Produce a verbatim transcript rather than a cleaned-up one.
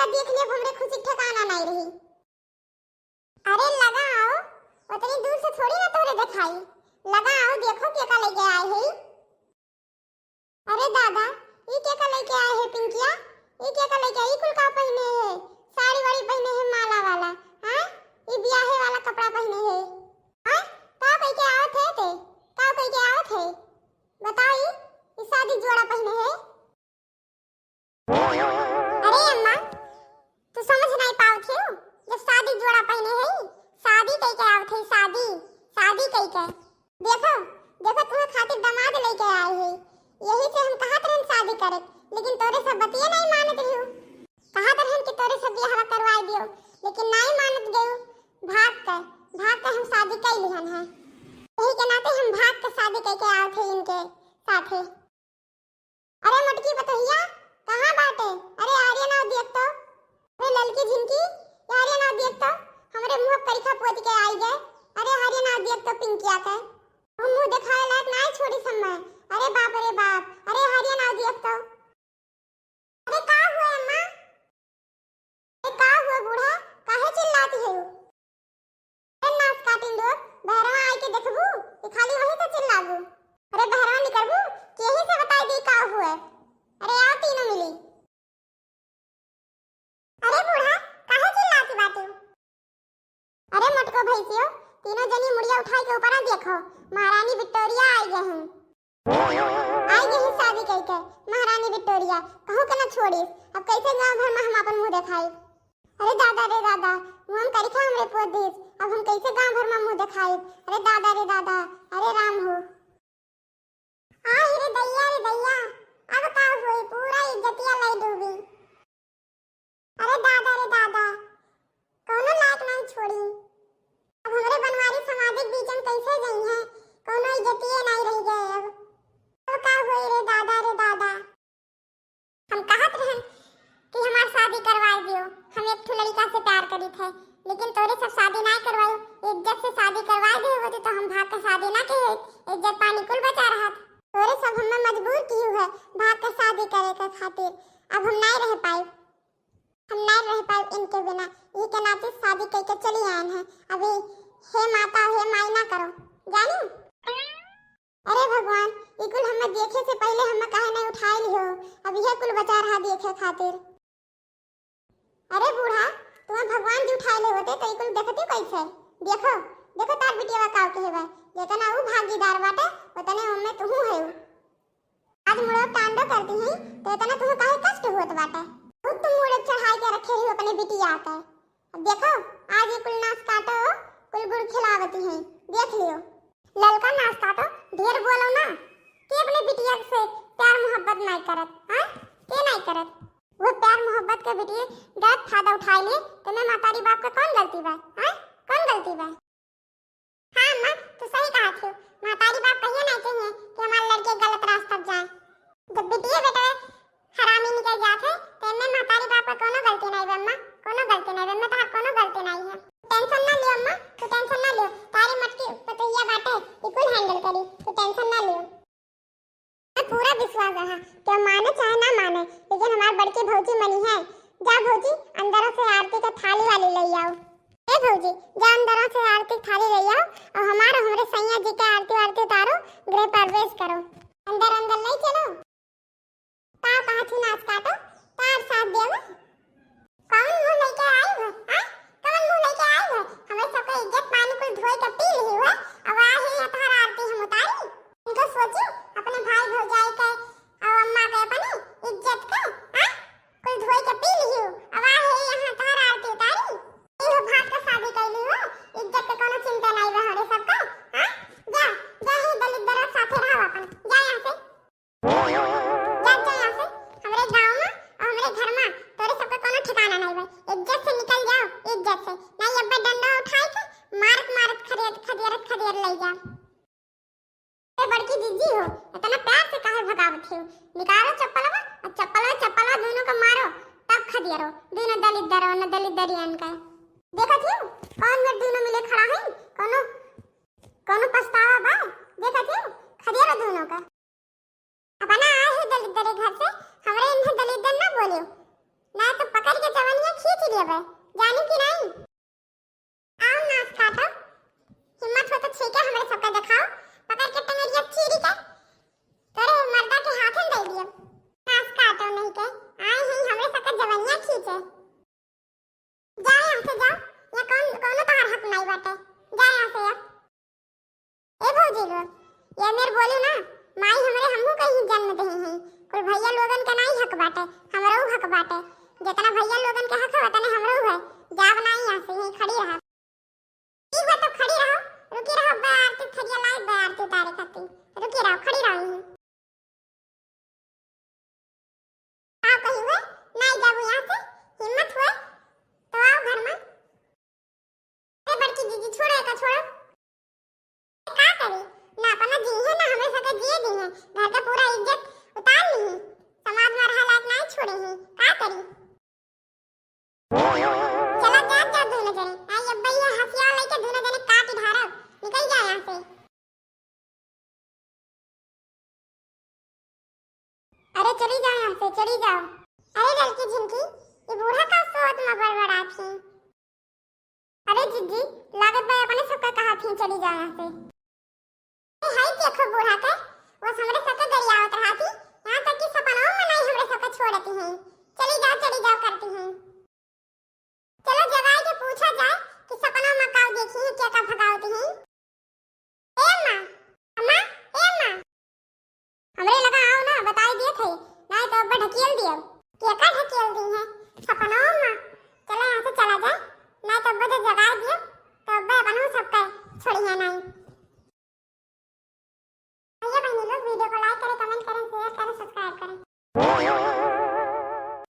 तब देख लियो, हमरे खुशी के ठिकाना नाहीं रही। अरे लगा आओ, उतनी दूर से थोड़ी ना तोरे देखाई। लगा आओ, देखो के का लइके आए है। अरे दादा, ई के का लइके आए है पिंकिया? ई के का लइके, ई कुल का पहिने है? साड़ी वाड़ी पहिने है माला वाला, हाँ? ई बियाहे वाला कपड़ा पहिने है, हाँ? का कइके आवत है ते? का कइके आवत है? बताओ, ई, ई शादी जोड़ा पहिने है? अरे अम्मा, तू समझ नाहीं पावत हो, जब शादी जोड़ा पहिने है, शादी कइके आवत है, शादी, शादी कइके। देखो, देखो, तुम्हें खातिर दामाद लइके आए है, यही से हम कहत रहन शादी करे, लेकिन तोरे सब बतिये नाहीं मानत रहियो। कहत रहन कि तोरे सब बियाह करवाए दियो, लेकिन नाहीं मानत गयो, भाग के, भाग के हम शादी कइ लिहन है। यही के नाते हम भाग के शादी कइके आवत है इनके साथे। अरे मोटकी पतोहिया, कहाँ बाटे? अरे आर्यन आव देख तो। अरे ललकी झिनकी, ये आर्यन आव देख तो। हमरे मुँह करिखा पोत के आई गए। अरे आर्यन आव देख तो पिंकिया के। हम मुँह देखावे लायक नाहीं छोड़ी समय। अरे बाप रे बाप, अरे आर्यन आव देख तो। अरे का हुआ अम्मा? ए, का हुआ बूढ़ा, काहे चिल्लाती है? ए, नास काटिन लोग, बहरवा आइके देखबू कि खाली वहीं से चिल्लाबू? अरे बहरवा निकलबू कि यहीं से बताई दी का हुआ? अरे आओ तीनों मिली। अरे बूढ़ा, काहे चिल्लाती बाटू? अरे मोटको भैंसियो, तीनों जनी मुड़िया उठाई के ऊपर देखो, महारानी विक्टोरिया आई गए हैं। आई गई शादी कइके महारानी विक्टोरिया, कहूँ के ना छोड़ीस। अब कैसे गांव भर में हम अपन मुँह देखाई? अरे दादा रे दादा, मुँह हम करिखा हमरे पोत दीस, अब हम कैसे गांव भर में मुँह देखाई? अरे दादा रे दादा, अरे राम हो। आई रे दैया रे दैया, अब का होई, पूरा इज्जतिया लई डूबी। अरे दादा रे दादा, कौनो लायक नाहीं छोड़ी। अब हमरे बनवारी समाजिक बीच में कैसे जइहें, कौनो इज्जतिये नाहीं रह गए अब। अब का होई रे दादा रे दादा। हम कहत रहन कि हमार शादी करवाए दियो, हम एक ठो लड़का से प्यार करी थे, लेकिन तोरे सब शादी नाहीं करवाई, इज्जत से शादी करवाए दे होते तो हम भाग के शादी ना किए, इज्जत पानी कुल बचा रहत। तोरे सब हमें मजबूर किहू है भाग के शादी करे के खातिर, अब हम नाहीं रह पाई। हम नाहीं रह पाइब इनके बिना, यही के नाते शादी कइके चली आयन है। अभी हे माता, हे माई ना करो, जानी? अरे भगवान, ई कुल हमें देखे से पहिले हमें काहे नाहीं उठाए लिहो? अब यह कुल बचा रहा देखे खातिर। अरे बूढ़ा, तुम्हें भगवान जी उठाए ले होते तो ई कुल देखती कैसे? देखो, देखो तार बिटिया का काव के हेबे, जितना ऊ भागीदार बाटे, उतने ओमे तुहू है। आज मुड़े तांडो करती हैं, तो इतना तुम्हें काहे कष्ट होत बाटे? खुद तुम मुड़े चढ़ाई के रखे रही अपने बिटिया के। अब देखो, आज ये कुल नास काटो, कुल गुड़ खिलावती हैं, देख लियो। ललका नास काटो, ढेर बोलो ना, कि अपने बिटिया से प्यार मोहब्बत नाहीं करत, हाँ? के नाहीं करत? वो प्यार मोहब्बत के बिटिया गलत फायदा उठाई ले, तो मैं मातारी बाप का कौन गलती बा, हाँ? कौन गलती बा? हाँ अम्मा, तू सही कहत हो। महतारी बाप कहियो नाहीं चाहिए कि हमार लड़के गलत रास्ता जाए। जब बिटिये बेटवे हरामी निकल जात है, तो एमे महतारी बाप का कोनो गलती नाहीं बा अम्मा, कोनो गलती नाहीं बा, एमे तहार कोनो गलती नाहीं है। Tension ना लियो अम्मा, तू tension ना लियो, तारी मटकी पतोहिया बाटे, ई कुल handle करी, तू tension ना लियो। पूरा विश्वास रहा, केहू माने चाहे ना माने, लेकिन हमार बड़की भौजी मनी है। जा भौजी, अंदर से आरती के थाली वाली ले आओ। ए भौजी, जा अंदर से आरती के थाली ले आओ और हमार, हमरे सैया जी के आरती वारती उतारो, गृह प्रवेश करो। अंदर, अंदर ले चलो। का कहा थी नास काटो, तार साथ देव। कौन मुंह लेके आई हो, हाँ? कौन मुंह लेके आई हो? हमरे सबके इज्जत पानी कुल धोई के पी ली हो, अब आ ही है तोहर आरती हम उतारी। इनको सोची, अपने भाई भौजाई के और अम्मा के अपनी इज्जत के, हाँ? कुल धोई के पी ली हो, अब आ ही यहाँ तोहर आरती उतारी। ई हो भाग के शादी कैली हो, इज्जत के कोनो चिंता नहीं बा हमरे सबके, हाँ? जा, जा ही दलित दरद साथे रहो अपन, जा यहाँ से। जा, जा यहाँ से, हमरे गाँव में और हमरे घर में तोरे सबके कोनो ठिकाना नहीं बा। इज्जत से निकल जाओ, इज्जत से। नहीं अब्बे डंडा उठाई के मारत मारत खदेड़, खदेड़त खदेड़ ले जा। ए बड़की जीजी हो, इतना प्यार से काहे भगावत हो? निकालो चप्पलवा, और चप्पलवा, चप्पलवा दोनों को मारो, तब खदेड़ो, दोनों दलित दरो, न दलित दरियन का। देखत हो, कौन मेर दोनों मिले खड़ा है, कोनो, कोनो पछतावा बा? देखत हो, खदेड़ो दोनों का। अपना आए ही दलिद्दरे घर से, हमरे इन्हें दलिद्दर ना बोलियो, ना तो पकड़ के जवन देबे, जानी कि नहीं? आओ नास काटो, हिम्मत हो तो छीके हमरे सबके देखाओ, पकड़ के टंगरिया चीरी के तोरे मर्दा के हाथे में दे दियो। नास काटो नहीं के, आए हैं हमरे सबके जवनिया खींचे। जा यहाँ से जा, या कौन, कौनो तोहार हक नाई बाटे। जा यहाँ से अब। ए भौजी लोग, ये मेर बोलू ना, माई हमरे हमहू कहीं जन्म दही हैं। कुल भैया लोगन के नाई हक बाटे, हमरो हक बाटे। जितना भैया लोगन के हक है, उतने हमरो है। जाब नाई यहाँ से, यहीं खड़ी रहा। ठीक बा, तो खड़ी रहो, रुकी रहो, बे आरती थरिया लाई, बे आरती उतारे खातिर। रुकी रहो, खड़ी रहो यहीं। आओ कहीं हुए, नाई जाबू यहाँ से, हिम्मत हुए, तो आओ घर में। ए बड़की जीजी, छोड़ो एका, छोड़ो। का करी, ना अपना जी है, ना हमरे सबके जिए दी है। घर के पूरा इज्जत उतार ली है, समाज में रहा लायक नाई छोड़े हैं, का करी? चला जा, जा दोनों जने। आई अब ये हथियार लेके दोनों जने काट ढारब। निकल जा यहाँ से। अरे चली जाओ यहाँ से, चली जाओ। अरे ललकी झिनकी, ये बूढ़ा का सोच में बड़बड़ात ही। अरे जीजी, लागत बा अपने सबका कहा थी चली जाओ यहाँ से। ए, हाय देखो बूढ़ा के, वो हमरे सबके गरियावत रहती, यहाँ तक कि सपनों में नहीं हमरे सबके छोड़ती हैं। चली जाओ, चली जाओ करती हैं। चलो जगाई के पूछा जाए कि सपनों में काऊ देखी है, क्या का भगावती हैं। ए माँ, अम्मा, ए माँ। हमरे लगा आओ ना, बताई दिए थे, नहीं तो अब्बा ढकेल दियो। क्या का ढकेल दी है? सपनों में। चलो यहाँ से चला जाए, नहीं तो अब्बा जो जगाई दियो, तो अब्बा अपनों सबका छोड़िए नहीं। भैया बहनी लोग, video को like करें,